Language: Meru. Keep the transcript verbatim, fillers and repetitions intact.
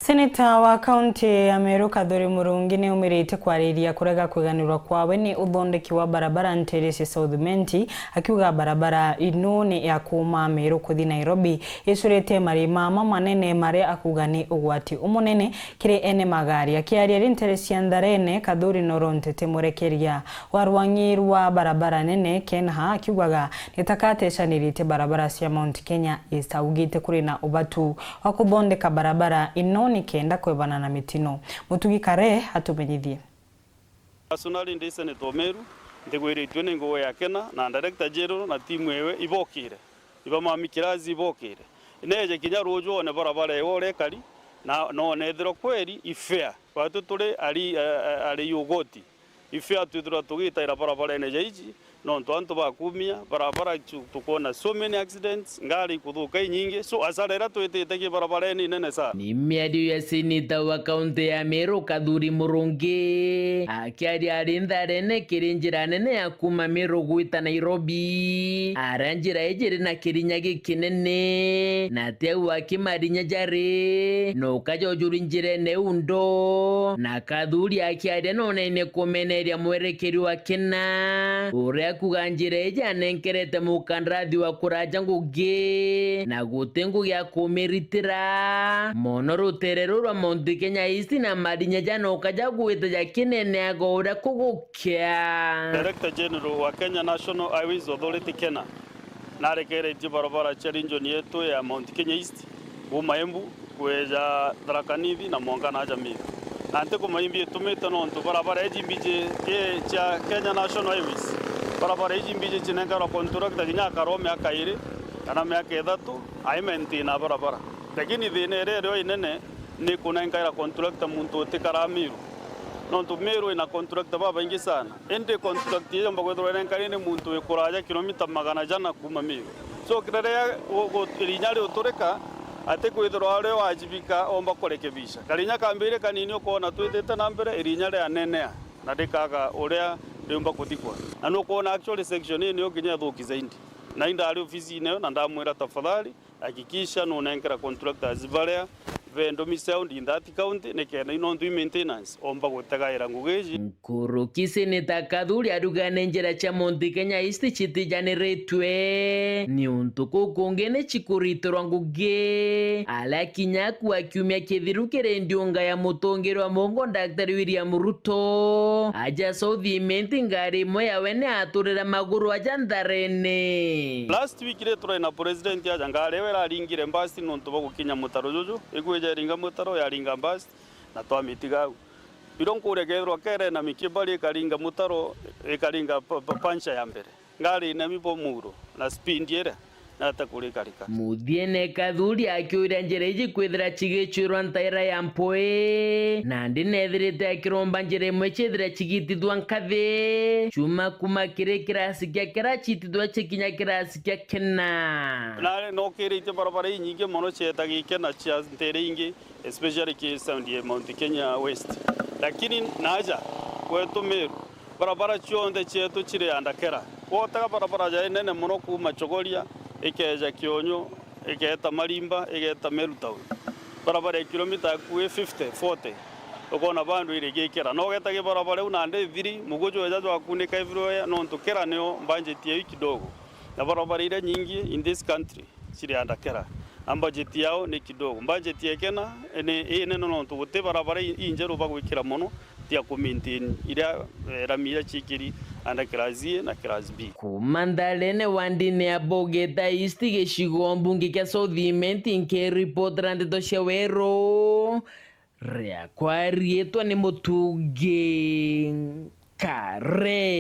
Seneta wa kaunti ya Meru Kathuri Murungi ni umirite kwariria kurega kwiganirwa kwawe ni uthondeki wa barabara nteere cia South Imenti, akiuga barabara ino ni ya kuuma Meru kuthi Nairobi icurite marima mamanene maria akuuga ni ugwati umunene kiri ene magari. Akiaria ari nteere cia Ntharene, Kathuri noronte mwerekeria wa rwang'i rwa barabara nene KeNHA, akiugaga ni taka atecanirite barabara cia Mount Kenya East. Augite kuri na ubatu wa kuthondeka barabara ino nikenda kwebana na mitino. Mutugi Kare atumenyithie. Personally, ndi Senator Meru, ntigwiritue ni ngugi ya KeNHA na Director General na timu ewe ibokire. Iba mami kirasi ibokire. Neje kinya ruuju one barabara ewe uria ikari, na, na one ethirwa kweri i fair. Batu turi ari, eh, eh, ari ugoti. I fair twithirwa tugitaira barabarene ja iji, nontu antu bakumia, barabara tu-, tukwona so many accidents, ngari ikuthuka inyingi. So, asara iria twitite ki barabarene inene sana. Ni miario ya seneta wa kaunti ya Meru Kathuri Murungi, akiaria ari Ntharene kiri njira nene ya kuuma Meru gwita Nairobi, aria njira iji iri na kirinya gikinene, na ti au aki marinya jari, no kajojuri njirene iu ndo, na Kathuri akiaria noneine kumeneria mwerekeri wa KeNHA, uria akuga njira iji anenkerete mukandarathi wa kuraja ngugi, na guti ngugi ya kumiritira. Mono rutere ruu rwa Mount Kenya East na marinya ja noka jagwite jakineneaga uria kugukia. Director General wa Kenya National Highways Authority, KeNHA, narekeretie barabara cia region yetu ya Mount Kenya East, kuuma Embu, kweja Tharaka Nithi na mwanka na aja Meru. Na ntikumaimbia itumite nontu barabara iji mbiji i cia Kenya National Highways. Barabara iji mbiji cinenkerwa contractor kinya akarwa miaka iri kana miaka ithatu, ai maintain barabara. Lakini thina iria irio inene ni kunenkaira contractor muntu utikaraa Meru. Nontu Meru ina contractor babaingi sana. Indi contract iyo yomba kwithirwa irenkanire ni muntu wi kuraja kilomita magana jana kuuma Meru. So, riria gu-, gu-, irinya riuturika, ati kwithirwa uria wajibika omba kurekebisha. Karinya kambire kanini ukoona twitite na mbere, irinya rianenea na rikaga uria riumba kuthikwa. Na nukwona actually section ii niyo kinya ithuki zaidi. Na indari ofisine yo na ndamwira, "Tafadhali, hakikisha nunenkera contractors baria be ndumi sound in that county, nikenda i nontu i maintenance omba gutegaira ngugi iji." Nkuruki Seneta Kathuri arugane njira cia Mount Kenya East citijaniritwe niuntu kuu kungi ni cikuritirwa ngugi, aria kinya akua kiumia kithiru kiri ndiunga ya mutongeria wa Mungu Daktari William Ruto aja South Imenti, ngari imwe yawe ni aturire maguru aja Ntharene. Last week ri turai na president aja, ngari ewe iraringire mbasi nontu bwa gukinya mutaro juju, igwija iringa mutaro, yaringa mbasi, na twamitiga au. Iro nkuria kethirwa kere na mikibari ikaringa mutaro, ikaringa pa-, pa-, pancha ya mbere. Ngari inemi bo muro, na speed iria, nata kurikarika. Muthiene Kathuri akiuria njira iji kwithira cigicwirwa ntaira ya mpui, nandi nethirite akiromba njira imwe ciithire cigitithua nkathi, ciuma kuma kiri kirasi kia kira citithua cikinya kirasi kia kina. Na nokiritie barabara inyingi mono cietaga ikena cia ntere ingi, especially ki sound ya Mount Kenya West. Lakini naja kwetu Meru, barabara cionthe cietu ciri andakera. Wotega barabara ja inene mono kuuma Chogoria ikeja Kionyo, igeta Marimba, igeta Meru Town. Barabara ya kilomita akui fifty, forty, ukona bandu irigikira. Na ugetagia barabara iu nandi ithiri, muguju weja jwakunika everywhere, nontu kira nio budget yao i kidogo. Na barabara iria nyingi in this country ciri andakera. Na budget yao ni kidogo. Budget ya kina ni inene nontu guti barabara i-, injeru bagwikira mono, tia ku maintain iria, eh, rami iria ciikiri under class A na class B. Kuuma Ntharene wandine ya Bogeta East gicigo mbunge kia South Imenti, nkiripotera ndeto cia Weru, riakwa riitwa ni Mutugi Kare.